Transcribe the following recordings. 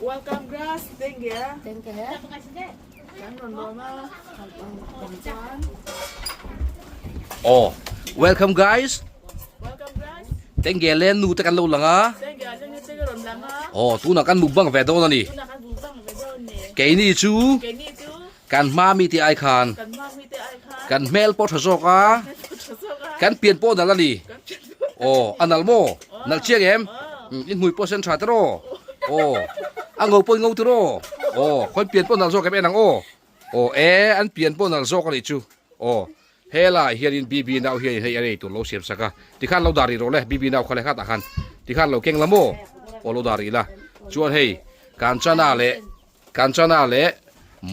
Welcome grass thank you thank you kan rawn lawm a chuan Oh welcome guys welcome guys thank you len nu te kan lo lang a thank you len te kan rawn lang a oh tuna kan mukbang ve dawn ani tuna kan mukbang ve dawn ni keini chu keini chu kan hma mi te ai khan kan hma mi te ai khan kan hmel pawh tha zawk a kan pian pawh nal ani aw a nal maw nal chiang em in hmui pawh sen tha te raw aw a ngo pawh in ngo tiraw aw khawi pian pawh nal zawk em en ang aw aw e an pian pawh nal zawk ani chu aw helai hianin BB nau hianin hei a rei tur lo siam sak a tikhan lo dah rih rawh le BB nau kha le khatah khan tikhan lo keng la maw aw lo dah rih la chuan hei Kanchana leh Kanchana leh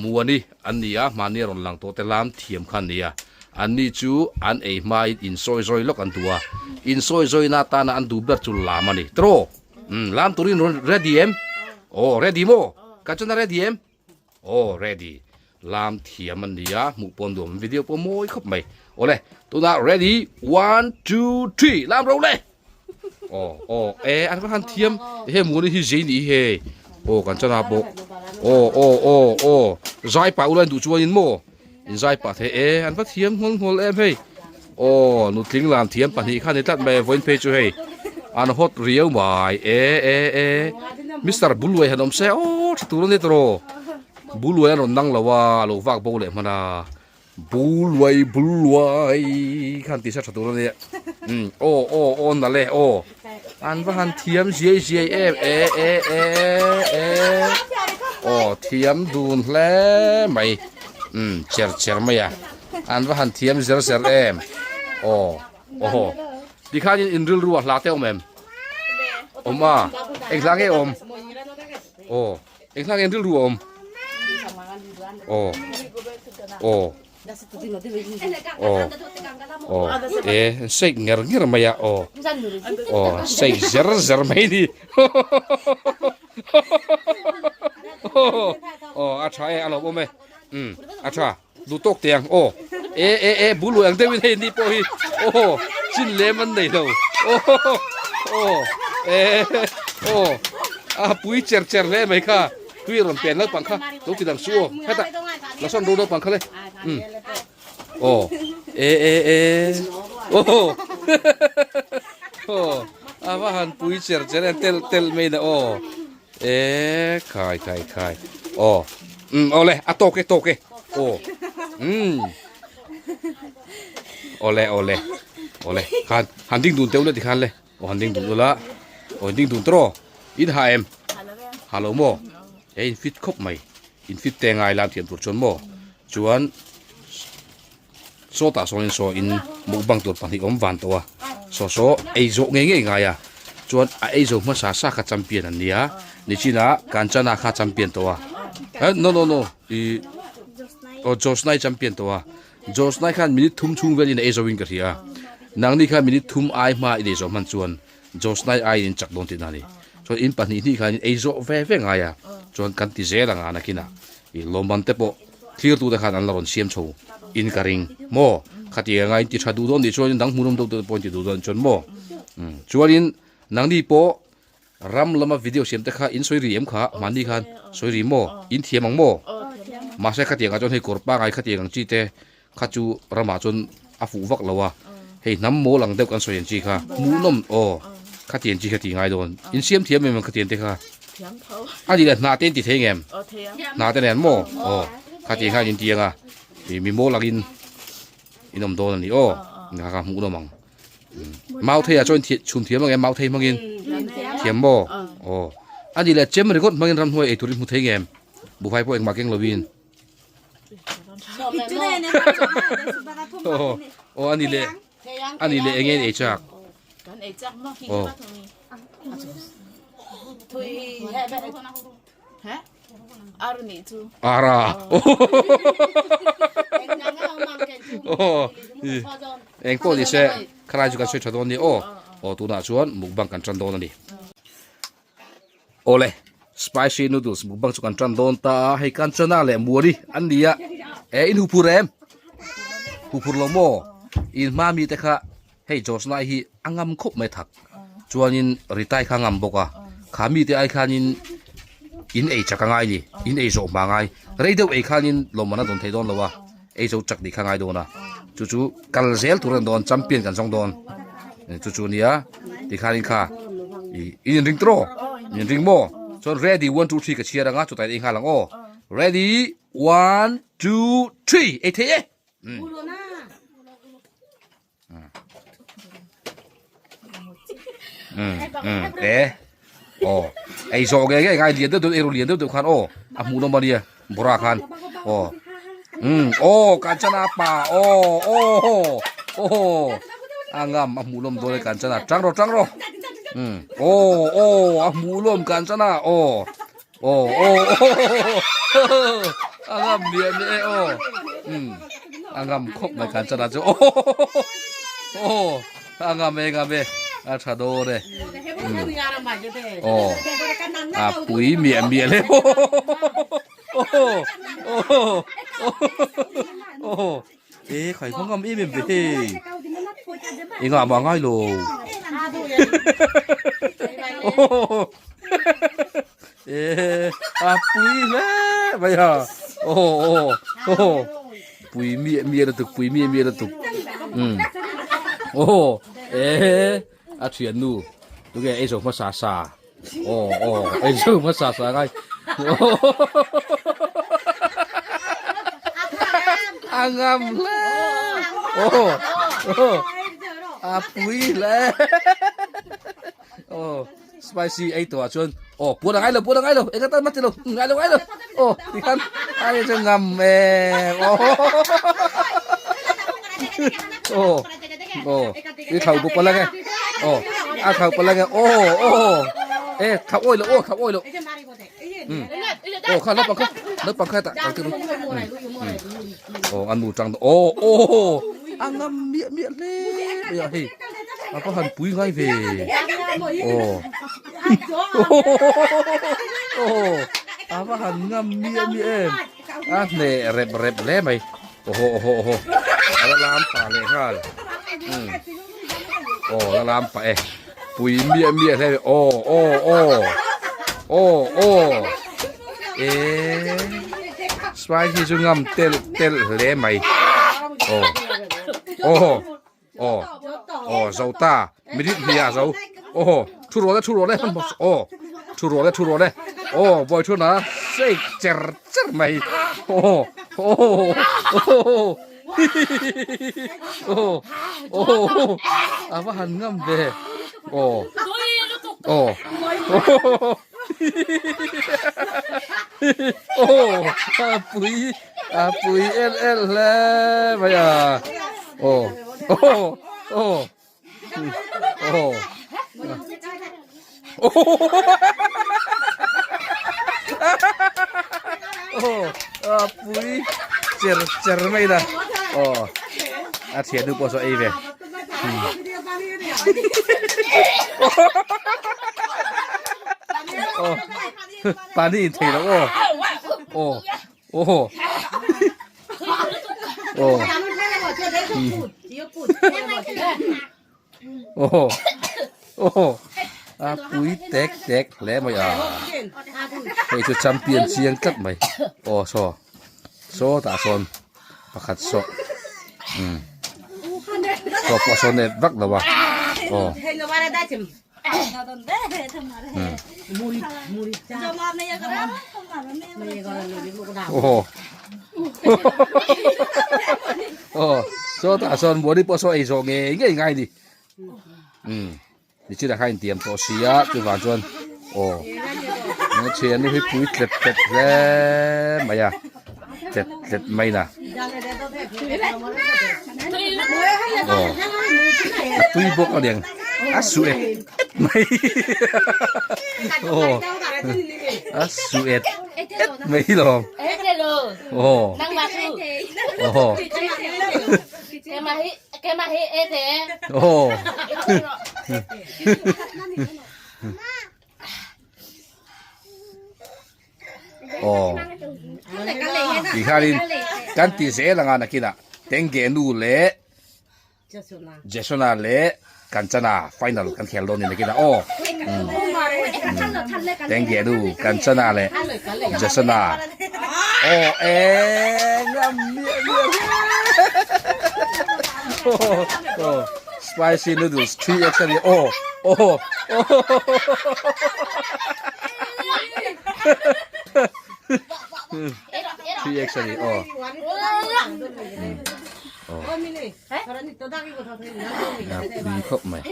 Muani an ni a, hmahni a rawn lang tawh te lam thiam kha an ni a. Anni chu an ei hmain insawi zawi lawk an duh a, insawi zawina atana an duh ber chu lam a ni. Tiraw? Umm, lam turin rawn ready em? Aw, ready maw? Kanchana ready em? Aw, ready. Lam thiam an ni a, hmuh pawh an duh awm, video pawh mawi khawp mai. Awle, tunah ready, one, two, three, lam ro le! Aw aw e an va han thiam he muni hi zei ni he aw kan chana pawh aw aw aw aw zai pah ula in duh chuan in maw in zai pah thei e an va thiam nghawl nghawl em hei aw nutling lam thiam pahnih kha ni tlat mai vawiin phei chu hei an hot riau mai e e e mister Buluai han awm se aw tha tur a ni tawh Buluai an rawn nang lo a a lo vak bo leh hman a. Buluai buluai khan tih sa tha tur ania um aw aw aw na le aw an va han thiam ziai ziai em e e e e aw thiam dun hle mai um cher cher mai a an va han thiam zer zer em aw aw tikhanin in rilru a hla te awm em awm a eng hla nge awm aw Eng hlang en rilru a awm? Aw. Aw. Aw. Aw. E, shake nger nger mai a. Aw. Aw, shake zer zer mai ni. Aw, a tha e, a lo awm e. Um, a tha. Du tawk teh ang. Aw. E, e, e, bulu ang deuhin hei ni pawh hi. Aw, chin lem an nei lo. Aw, aw, e, aw. A pui cher cher hle mai kha. Tui rawn pen naupang kha. Lo ti dang su aw. Hetah, la sawn ru naupang kha le. Um. Aw, e, e, e. Aw. Aw, a va han pui cher cher em tel tel mai na aw. E khai khai khai aw um awle a tawk e tawk e aw um awle awle awle khan han ding dun teuh le tikhan le aw han ding dun ula aw in ding dun tawh in ha em ha lo maw e in fit khawp mai in fit te ngai lam thiam tur chuan maw chuan Sawtah sawnin saw in mukbang tur pahnih awm van tawh a, saw saw ei zawh ngei ngei ngai a, chuan a ei zo hmasa sa kha champion an nia, nichina Kanchana kha champion tawh a, eh no no no ih aw Josnai champion tawh a, Josnai khan minute thum chhung velin a ei zo in ka hria a, nangni khan minute thum ai hma in ei zawh hman chuan Josnai aiin in chak dawn tihna a ni, chuan in pahnih hnih khan in ei zawh ve ve ngai a, chuan kan ti zel ang a nakinah ih lawmman te pawh. Thirtute khan an la rawn siam chho in ka ring maw? Khati anga in ti tha duh dawn nih chuan dang hmunawm deuh deuh pawh in ti duh dawn chuan maw? Chuanin nangni pawh ram lama video siam te kha in sawi ri em kha mahni khan sawi ri maw? In thiam ang maw? Mahse khati angah chuan hei kawr pangai khati ang chi te kha chu ramah chuan a fuh vak lo a, hei hnam mawl ang deuh kan sawi ang chi kha hmuhnawm aw khati ang chi kha ti ngai dawn in siam thiam em ang khati ang te kha a ni le hnah te in ti thei ngem hnah te nen maw aw khati khan in ti anga ih mi mawl angin in awm dawn a ni aw kha kha hmuhnawm ang mau thei ah chuan chhum thiam ang em mau thei hmangin thiam maw aw a ni le chem ringawt hmangin ramhnuai ei turin hmu thei ngem buhfai pawh engmah keng lovin. Aw ani le ani le enge ei chak aw ara aw eng pawh ni se khalai chu kan sawi tha dawn ni aw aw tunah chuan mukbang kan tan dawn a ni. Awle, spicy noodles mukbang chu kan tan dawn ta a, hei Kanchana leh Muani an ni a, e in huphur em? Huphur lo maw? In hma mi te kha hei Josna hi a ngam khawp mai thak. Chuanin Ritai kha ngam bawk a, kha mite ai khanin in ei chak a ngai ni, in ei zawh hma ngai. Rei deuh ei khanin lawmman a dawn thei dawn lo a, ei zo chak nih kha ngai dawn a. Chu chu kal zel tur a ni dawn, champion kan zawng dawn. Chu chu nia, tikhanin kha i in inring tawh aw, in inring maw? Chuan ready one two three ka chhiar ang a, chutah in ei nghal ang aw. Ready one two three ei thei e. E aw ei zawh nge nge ngai lian deuh deuh ei ru lian deuh deuh khan aw a hmuh nawm a nia bawra khan aw um aw kanchana pa aw aw aw a ngam a hmuh nawm dawn e kanchana tang rawh tang rawh um aw aw a hmuh nawm kanchana aw Aw aw a ngam miah miah e aw um a ngam khawp mai khan chana chu aw aw a ngam e ngam e a tha dawn e um aw a pui miah miah le aw aw aw e khai khaw ngam em em ve hei engah mah ngai lo e a pui hle mai a aw aw aw pui miah miah lutuk pui miah miah lutuk um aw e a thiannu tunge ei zo hmasa sa aw aw ei zo hmasa sa ngai a ngam hle aw aw a pui hle aw spicy ei tawh ah chuan aw puan a ngai lo puan a ngai lo eng atan mah ti lo ngai lo ngai lo aw tikhan a ni chu ngam em aw aw aw i thau bawk palak e aw a thau palak e aw aw e thau awi lo aw thau awi lo um aw kha naupang kha naupang kha tah kal tir um aw a nu tang aw aw a ngam miah miah hle mai a hei a va han pui ngai ve aw aw a va han ngam miah miah em a hneh rep rep hle mai awhaw awhaw awhaw a la lam pah leh nghal um aw la lam pah e pui miah miah hle aw aw aw aw aw e spicy chu ngam telh telh hle mai aw aw aw aw zo ta minute hnih ah zo aw thu rawh le thu rawh le aw thu rawh le thu rawh le aw vawi thuna shake cher cher mai aw aw aw aw aw a va han ngam ve aw aw aw a pui a pui el el hle mai a aw aw aw aw aw a pui cher cher mai la aw a thiannu pawh saw ei ve aw pani in thei lo aw aw aw aw aw aw a pui tek tek hle mai a hei chu champion chiang tlat mai aw saw saw tah sawn pakhat saw umm saw pawh saw nep vak lo a aw aw aw saw tah sawn muani pawh saw ei zawh ngei ngei ngai a ni umm. Nichina kha intiam tawh si a chuvang chuan aw thiannu hi pui tlep tlep hle mai a tlep tlep mai na aw a tui bawk a niang a su et et mai aw a su et et mai lawm aw aw Aw. Aw. Ti khanin kan ti zel anga nakinah Tengge nu leh Jesona leh. Kanchana final kan khel dawn ni nakin a aw tengge nu Kanchana leh Jasona aw eng a miah miah aw spicy noodles 3x a ni aw aw 3x a ni aw Pui khawp mai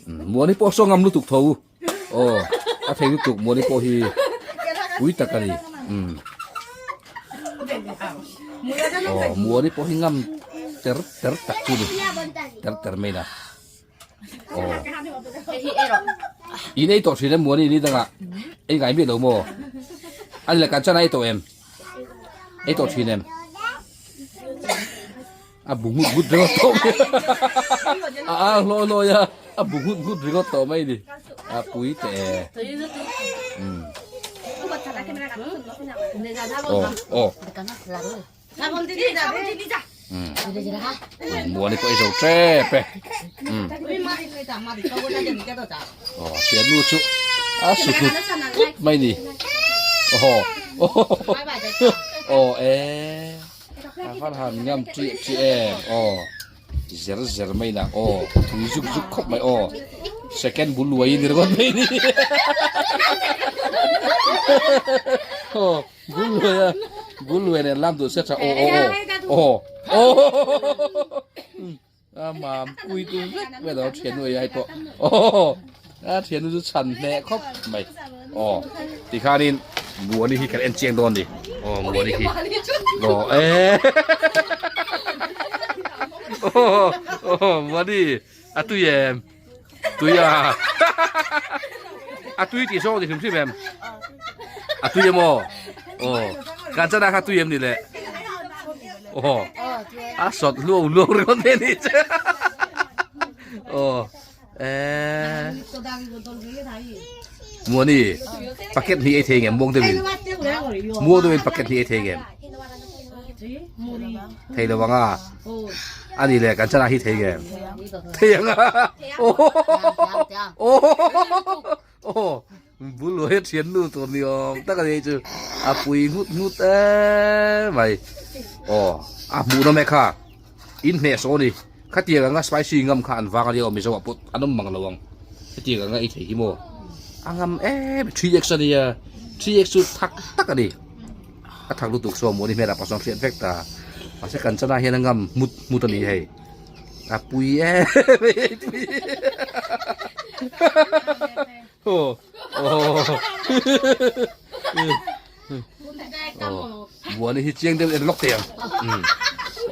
Muani pawh saw ngam lutuk tho aw a thei lutuk Muani pawh hi pui tak a ni aw Muani pawh hi ngam ter ter tak chu ni ter ter mai na aw in ei tawh thin em Muani ni dangah ei ngai miah lo maw a ni le kan chan a ei tawh em ei tawh thin em. A bu ngut ngut ringawt tawh mai a a hlawi hlawi a a bu ngut ngut ringawt tawh mai ni a pui teh e umm aw aw umm muani pawh i zo tep e umm aw thiannu chu a su hlut hlut mai ni aw aw e. A van han ngam chiah chiah em aw zer zer mai na aw tui zuk zuk khawp mai aw second bul luai ni ringawt mai ni aw bul luai a bul luai nen lam duh se tha aw aw aw aw aw A mam pui tu vek vel a thiannu ei ai pawh aw a thiannu chu chhan hneh khawp mai aw tikhanin muani hi kan en chiang dawn ni aw muani hi aw e aw aw muani a tui em tui a a tui tih zawng ni hrim hrim em a tui em aw aw kan chana kha tui em ni le aw a sawt hluau hluau ringawt mai ni che aw e muani packet hi ei thei ngem muang deuhin muang deuhin packet hi ei thei ngem thei lo ang a ani le kan chana hi thei ngem thei ang a aw bul lo hi thian nu tur ni awm tak ani chu a pui ngut ngut em mai aw a hmuh nawm e kha in hneh saw ni khatiang anga spicy ngam kha an vang a nia aw mizo ah pawh an awm mang lo ang hetiang anga ei thei hi maw a ngam em 3x ania 3x chu thak tak ani. A thak lutuk saw maw ni hmel ah pasal hriat vek ta mahse kan chana hian a ngam hmut hmut a ni hei a pui em em pui aw aw buani hi chiang deuh en lawk teh ang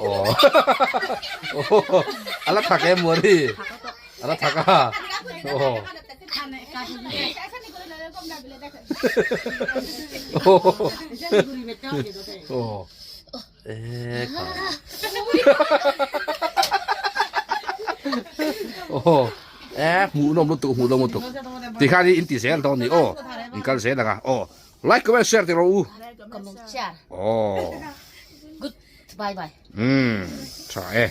aw a la thak em buani a la thak a aw Hmuh nawm lutuk hmuh nawm lutuk tikhan in ti zel dawn ni aw in kal zel ang a aw like comment share ti rawh u aw Good bye bye umm tha e.